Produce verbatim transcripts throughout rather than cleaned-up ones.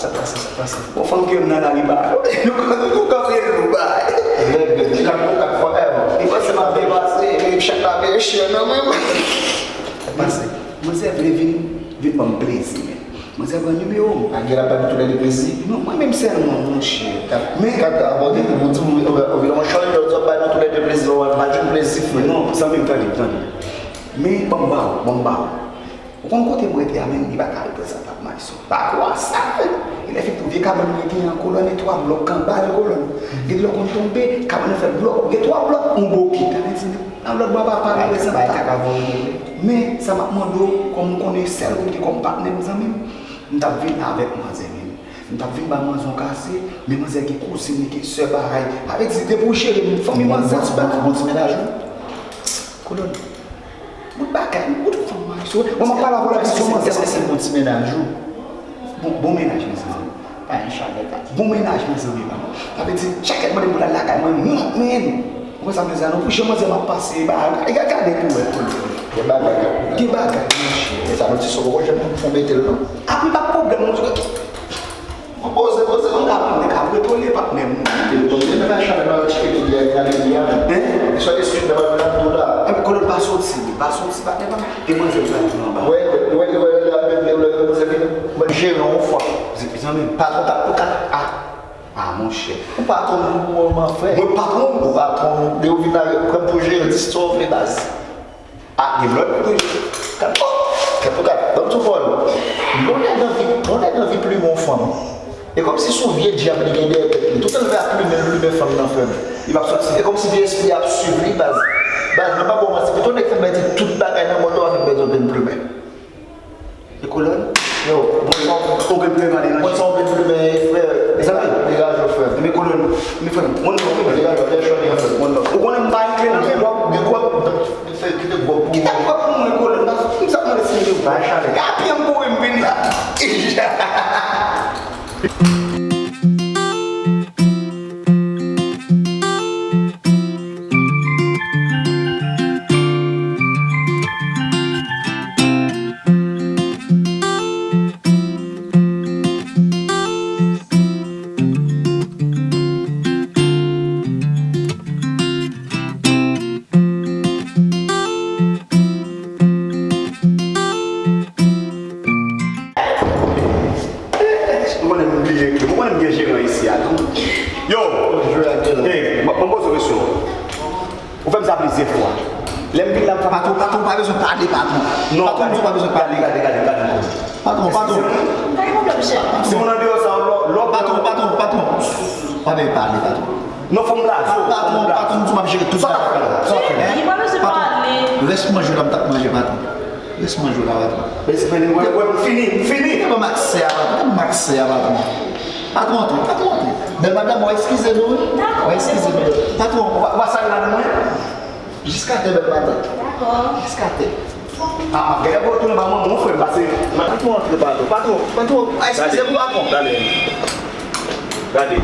Sa pase, sa pase. Bon, fanm ke m nan lari ba. Nou, nou, nou kanpe lou ba. Lè, lè, lè, kat pou kat fò, eh, bon. Li panse m ap depase, epi chak la peye chè nan men mwen. Sa pase. Manzè vle vin, vin ban m plezi, men. Manzè pran nimewo m. A gen la pa gen toulède plezi? Non, mwen menm sèlman, monchè. Men kat abòde pou di ou, ou, ou vin yon chòl, lòt zòt bay nou toulède plezi, ou pa jwenn plezi, frè. Non, zanmi m, tande, tande. Men, ban m ba ou, ban m ba ou. Ou konn kote m rete a menm, li pa ka reprezantab Mayson. Pa kwè sa, men. Gen lè fin pou vye kabann mwen genyen an, Kolòn, e twa blòk anba l, Kolòn. Gen lè w konn tonbe, kabann nan fè blòk, gen twa blòk, yon bokit. Sa vle di, nan lòt bò a pa, pa reprezantab. Men, sa m ap mande w, kòm ou konnen sèl ou m gen kòm patnè m, zanmi m, m t ap vin avèk manzè menm. M t ap vin ba manzè yon kase, men manzè gen kouzin li, gen sè bagay. Sa vle di, depi w jere m, fanmi manzè, ti bagay. Bon ti mennaj ou? Kolòn. Bout bagay, bout fanm Mayson. Bon, m ap pale avè w la kesyon manzè. Èske se bon ti mennaj ou? Bon, bon mennaj, mezanmi. Pa gen chalè, pa. Bon mennaj, mezanmi, pa. Sa vle di, chak lè m mande pou l al lakay mwen, m, men. Ou konn sa, mezanmi, pou jan manzè m ap pase, ba, gade, gade pou wè, pou wè. Gen bagay, gade. Gen bagay, monchè. E sa, nou ti sou poko janm fon mete l, non? Apre, pa pwoblèm, monchè. Poze, poze, mwen ka pran, mwen ka retole, patnè m. Telefòn, mwen pa chanm nan tcheke li, li ale li a. Hein? Li sot eskiz nan mwen nan tou la. Epi Kolòn pa soti, li pa soti, patnè pa. E manzè ki pa vin anba. Wè, wè, wè, lè a menm, lè, lè manzè vin, mwen jere yon fwa. Zanmi m, patwon t ap pou kat a. A, monchè. Ou patwon m, ou, ou, frè. Mwen patwon ou? Ou patwon m. Lè ou vin la, pran m pou jere, di sa w vle, baz. Ah, gen lòt kote. Kat, oh, kat pou kat. Ban m di w, Pòl. Yon nèg anvi, yon nèg anvi plimen yon fanm. E kòmsi se yon vye dyab li gen dèyè tèt li. Toutan l vle ap plimen, l plimen fanm nan, frè m. Li p ap soti. E kòmsi vye espri a ap swiv li, baz. Baz, mwen p ap ba w manti. Pito nèg fè m pèdi tout bagay nan mond lan, w a fè m pèdi yon grenn plimen. E Kolòn? Yo, bon, sa w gen plimen pa deranje. Bon, sa w gen plimen, frè. Mezanmi. Degaje w, frè. Men Kolòn, men frè m, one love, frè m. Degaje w, lè chò li an, frè m. One love. Ou konnen m pa gen kle nan men m. Gen gwòp, gen gwòp. Fè kite gwòp pou mwen. Kite gwòp pou mwen, Kolòn. Paske m sa mande si m gen gwòp. Bay chalè. Gade pye m kouri m vin la. Ou konnen m bliye ke, ou konnen m gen jeran isi a tou. Yo! Hey, mwen, mwen poze w kesyon. Ou fè m sa plizyè fwa. Lè m vin la, m fè patwon, patwon, pa bezwen pale, patwon. Non, patwon, m di w pa bezwen pale. Gade, gade, gade, gade. Patwon, patwon. Pa gen pwoblèm, chèf. Si moun andeyò sa, lò, lò. Patwon, patwon, patwon. Pa bezwen pale, patwon. Non, fò m blaze w, fò m blaze w. Patwon, patwon, m di w m ap jere tout bagay. Sa w ap fè la? Sa w ap fè la? Li pa bezwen pale. Patwon, rès manje w la, m t ap manje, patwon. Rès manje w la, patwon. Rès manje w, wè, wè, m fini, m fini. Te ban m aksè a, patwon. Te ban m aksè a, patwon. Patwon, antre, patwon, antre. Bèl madanm, w a eskize nou, wi. Dakò. W a eskize nou. Patwon, w a, w a sale ladan mwen. Jiskatè, bèl madanm. Dakò. Jiskatè. Ah, m ap gade pou w tounen ba manman w, frè m, pase. Patwon, antre, patwon. Patwon, patwon. Ah, eskize m, patwon. Gade. Gade.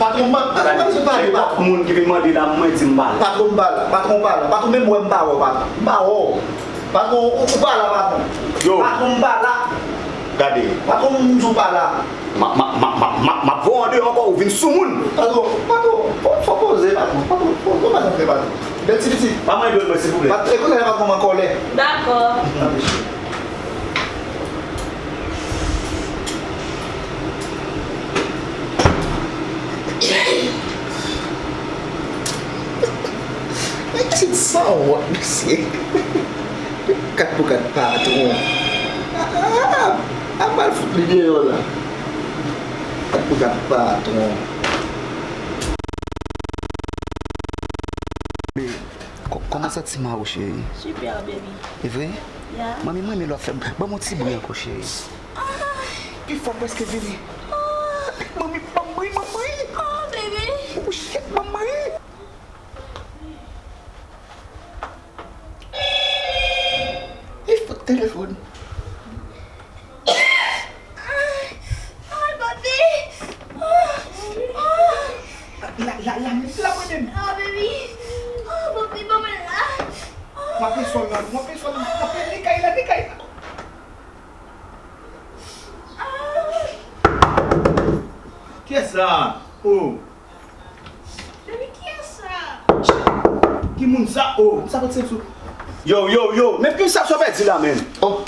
Patwon, pa, patwon, pa bezwen pale, patwon. Moun ki vin mande la, mwen di m pa la. Patwon, m pa la. Patwon, pa la. Patwon, menm wè m pa wè w, patwon. M pa wè w. Patwon, ou, ou pa la, patwon. Yo. Patwon, m pa la. Gade. Patwon, m di w pa la. M a, m a, m a, m a, m a, m ap voye w andeyò ankò, ou vin sou moun. Patwon, patwon, fò, fò poze, patwon. Patwon, fò, fò pa nan fè, patwon. Bèl ti pitit. Pa mande dlo mwen, silvouplè. Pat-, e kounye a patwon m an kòlè. Dakò. Anpeche. Men pitit sanwont, mesye. Kat pou kat patwon. Ah, ap al fout li deyò la. Kat pou kat patwon. Kò-, kòman santi m a ou, cheri? Super, baby. E vre? Yeah. Manmi, mwen renmen lè w ap fè m. Ban m yon ti bri ankò, cheri. Ah. Pi fò, m prèske vini. Ah. Manmi, ban m bri, manmi. Oh, baby. Oh, shit, manmi. Li fout telefòn. Ay, papi. La, la, la, la, mwen menm. Ah, baby. Ah, papi, ban mwen la. M ap pran sòl la, m ap pran sòl la, m ap pran li kay la, li kay la. Ah. Ah, oh. Ki moun sa? Oh, sa pa t sou. Yo, yo, yo, men ki sa sa pèdi la, men? Oh,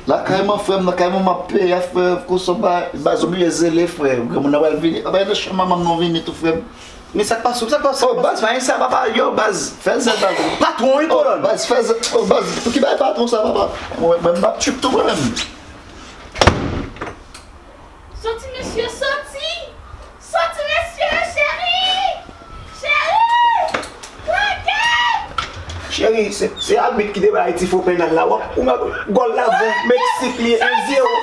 lakay mwen, frè m, lakay mwen, m ap peye, frè, konsa, ba, baz, oblije zele, frè. Granmoun nan pral vini. Aba, nan chanm manman m, non, vini tou, frè m. Men sa k pase, sa k pase? Oh, baz, pa gen sa, papa. Yo, baz, fè zèl, baz. Patwon, wi, oh, kolòn. Baz, fè zèl. Oh, baz, pou ki bay patwon sa, papa? Mwen, mwen, m ap trip tou, mwen menm. Soti, mesye, soti! Soti, mesye, cheri! Cheri! Tranke! Cheri, se, se abit ki te bay Ayiti fo penal la, w ap, ou mèt gòl la bon, Meksik li ye, en zewo.